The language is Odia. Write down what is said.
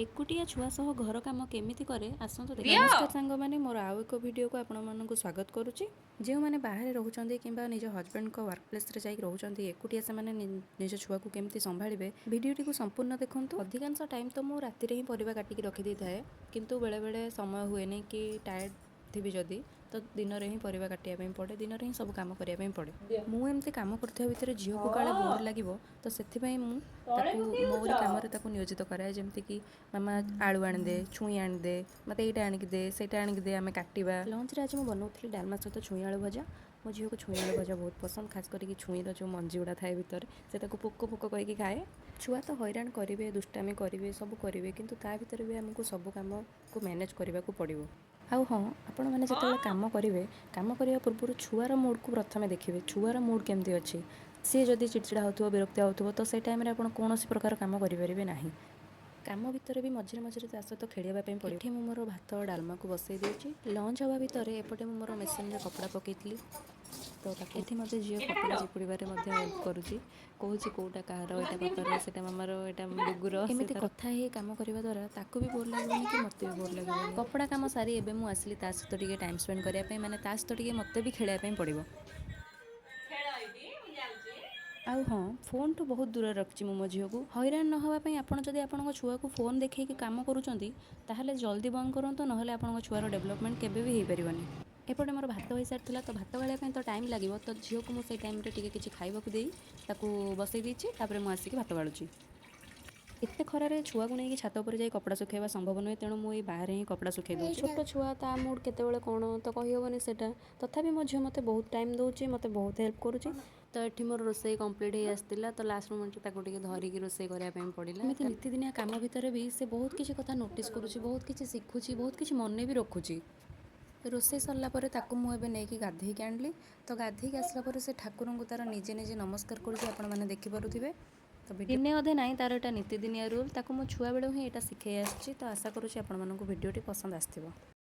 ଏକୁଟିଆ ଛୁଆ ସହ ଘର କାମ କେମିତି କରେ, ଆସନ୍ତୁ ଦେଖିବା। ଦିଅ। ନମସ୍କାର ସାଙ୍ଗମାନେ, ମୋର ଆଉ ଏକ ଭିଡ଼ିଓକୁ ଆପଣମାନଙ୍କୁ ସ୍ୱାଗତ କରୁଛି। ଯେଉଁମାନେ ବାହାରେ ରହୁଛନ୍ତି କିମ୍ବା ନିଜ ହଜବେଣ୍ଡଙ୍କ ୱାର୍କ ପ୍ଲେସ୍ରେ ଯାଇକି ରହୁଛନ୍ତି ଏକୁଟିଆ, ସେମାନେ ନିଜ ଛୁଆକୁ କେମିତି ସମ୍ଭାଳିବେ, ଭିଡ଼ିଓଟିକୁ ସମ୍ପୂର୍ଣ୍ଣ ଦେଖନ୍ତୁ। ଅଧିକାଂଶ ଟାଇମ୍ ତ ମୁଁ ରାତିରେ ହିଁ ପରିବା କାଟିକି ରଖିଦେଇଥାଏ, କିନ୍ତୁ ବେଳେବେଳେ ସମୟ ହୁଏନି କି ଟାୟାର୍ଡ଼ ଥିବି ଯଦି, ତ ଦିନରେ ହିଁ ପରିବା କାଟିବା ପାଇଁ ପଡ଼େ, ଦିନରେ ହିଁ ସବୁ କାମ କରିବା ପାଇଁ ପଡ଼େ। ମୁଁ ଏମିତି କାମ କରୁଥିବା ଭିତରେ ଝିଅକୁ କାଳେ ବୋର୍ ଲାଗିବ, ତ ସେଥିପାଇଁ ମୁଁ ତଳେ ତାକୁ ପକେଇ ମୋରି ଦଉଛ? କାମରେ ତାକୁ ନିୟୋଜିତ କରାଏ। ଯେମିତିକି ମାମା, ଆଳୁ ଆଣିଦେ, ଛୁଇଁ ଆଣିଦେ, ମୋତେ ଏଇଟା ଆଣିକି ଦେ, ସେଇଟା ଆଣିକି ଦେ, ଆମେ କାଟିବା। ଲଞ୍ଚରେ ଆଜି ମୁଁ ବନାଉଥିଲି ଡାଲମା ସହିତ ଛୁଇଁ ଆଳୁ ଭଜା। ମୋ ଝିଅକୁ ଛୁଇଁ ଆଳୁ ଭଜା ବହୁତ ପସନ୍ଦ, ଖାସ କରିକି ଛୁଇଁର ଯେଉଁ ମଞ୍ଜି ଗୁଡ଼ା ଥାଏ ଭିତରେ, ସେ ତାକୁ ପୋକ ପୋକ କହିକି ଖାଏ। ଛୁଆ ତ ହଇରାଣ କରିବେ, ଦୁଷ୍ଟାମି କରିବେ, ସବୁ କରିବେ, କିନ୍ତୁ ତା ଭିତରେ ବି ଆମକୁ ସବୁ କାମକୁ ମ୍ୟାନେଜ୍ କରିବାକୁ ପଡ଼ିବ। ଆଉ ହଁ, ଆପଣମାନେ ଯେତେବେଳେ କାମ କରିବେ, କାମ କରିବା ପୂର୍ବରୁ ଛୁଆର ମୁଡ଼୍କୁ ପ୍ରଥମେ ଦେଖିବେ, ଛୁଆର ମୁଡ଼୍ କେମିତି ଅଛି। ସିଏ ଯଦି ଚିଡ଼ଚିଡ଼ା ହେଉଥିବ, ବିରକ୍ତିଆ ହେଉଥିବ, ତ ସେଇ ଟାଇମ୍ରେ ଆପଣ କୌଣସି ପ୍ରକାର କାମ କରିପାରିବେ ନାହିଁ। କାମ ଭିତରେ ବି ମଝିରେ ମଝିରେ ତା ସହିତ ଖେଳିବା ପାଇଁ ପଡ଼ିବ। ଏଠି ମୁଁ ମୋର ଭାତ ଡାଲମାକୁ ବସେଇ ଦେଇଛି। ଲଞ୍ଚ ହେବା ଭିତରେ ଏପଟେ ମୁଁ ମୋର ମେସିନରେ କପଡ଼ା ପକେଇଥିଲି, ତ ତାକୁ ଏଠି ମଧ୍ୟ ଝିଅ ଏଇଟା କପଡ଼ା କାହାର? ଚିପୁଡ଼ିବାରେ ମଧ୍ୟ ହେଲ୍ପ କରୁଛି। କହୁଛି କୋଉଟା କାହାର, ଏଇଟା ପାପାର, ସେଇଟା ମାମାର, ଏଇଟା ଡୁଗୁର। ଏମିତି କଥା ହେଇ କାମ କରିବା ଦ୍ୱାରା ତାକୁ ବି ବୋର୍ ଲାଗିବନି କି ମୋତେ ବି ବୋର୍ ଲାଗିବନି। କପଡ଼ା କାମ ସାରି ଏବେ ମୁଁ ଆସିଲି ତା ସହିତ ଟିକେ ଟାଇମ୍ ସ୍ପେଣ୍ଡ କରିବା ପାଇଁ, ମାନେ ତା ସହିତ ଟିକେ ମୋତେ ବି ଖେଳିବା ପାଇଁ ପଡ଼ିବ। ଖେଳ ଏଇଠି, ମୁଁ ଯାଉଛି। ଆଉ ହଁ, ଫୋନ୍ଠୁ ବହୁତ ଦୂରରେ ରଖିଛି ମୁଁ ମୋ ଝିଅକୁ, ହଇରାଣ ନ ହେବା ପାଇଁ। ଆପଣ ଯଦି ଆପଣଙ୍କ ଛୁଆକୁ ଫୋନ୍ ଦେଖେଇକି କାମ କରୁଛନ୍ତି, ତାହେଲେ ଜଲ୍ଦି ବନ୍ଦ କରନ୍ତୁ, ନହେଲେ ଆପଣଙ୍କ ଛୁଆର ଡେଭଲପମେଣ୍ଟ କେବେ ବି ହେଇପାରିବନି। ଏପଟେ ମୋର ଭାତ ହେଇସାରିଥିଲା, ତ ଭାତ ଗାଳିବା ପାଇଁ ତ ଟାଇମ୍ ଲାଗିବ, ତ ଝିଅକୁ ମୁଁ ସେଇ ଟାଇମ୍ରେ ଟିକେ କିଛି ଖାଇବାକୁ ଦେଇ ତାକୁ ବସେଇ ଦେଇଛି। ତାପରେ ମୁଁ ଆସିକି ଭାତ ଗାଳୁଛି। ଏତେ ଖରାରେ ଛୁଆକୁ ନେଇକି ଛାତ ଉପରେ ଯାଇ କପଡ଼ା ଶୁଖାଇବା ସମ୍ଭବ ନୁହେଁ, ତେଣୁ ମୁଁ ଏଇ ବାହାରେ ହିଁ କପଡ଼ା ଶୁଖାଇ ଦେଉଛି। ଛୋଟ ଛୁଆ, ତା ମୁଡ୍ କେତେବେଳେ କ'ଣ ତ କହିହେବନି ସେଇଟା। ତଥାପି ମୋ ଝିଅ ମୋତେ ବହୁତ ଟାଇମ୍ ଦେଉଛି, ମୋତେ ବହୁତ ହେଲ୍ପ କରୁଛି। ତ ଏଠି ମୋର ରୋଷେଇ କମ୍ପ୍ଲିଟ୍ ହେଇ ଆସିଥିଲା, ତ ଲାଷ୍ଟ ମୋମେଣ୍ଟରେ ତାକୁ ଟିକେ ଧରିକି ରୋଷେଇ କରିବା ପାଇଁ ପଡ଼ିଲା। ଏମିତି ନିତିଦିନିଆ କାମ ଭିତରେ ବି ସେ ବହୁତ କିଛି କଥା ନୋଟିସ୍ କରୁଛି, ବହୁତ କିଛି ଶିଖୁଛି, ବହୁତ କିଛି ମନେ ବି ରଖୁଛି। ରୋଷେଇ ସରିଲା ପରେ ତାକୁ ମୁଁ ଏବେ ନେଇକି ଗାଧେଇକି ଆଣିଲି। ତ ଗାଧେଇକି ଆସିଲା ପରେ ସେ ଠାକୁରଙ୍କୁ ତାର ନିଜେ ନିଜେ ନମସ୍କାର କରୁଛି, ଆପଣମାନେ ଦେଖିପାରୁଥିବେ। ତ ଦିନେ ଅଧେ ନାହିଁ, ତାର ଏଇଟା ନିତିଦିନିଆ ରୁଲ୍। ତାକୁ ମୁଁ ଛୁଆବେଳୁ ହିଁ ଏଇଟା ଶିଖେଇ ଆସିଛି। ତ ଆଶା କରୁଛି ଆପଣମାନଙ୍କୁ ଭିଡ଼ିଓଟି ପସନ୍ଦ ଆସିଥିବ।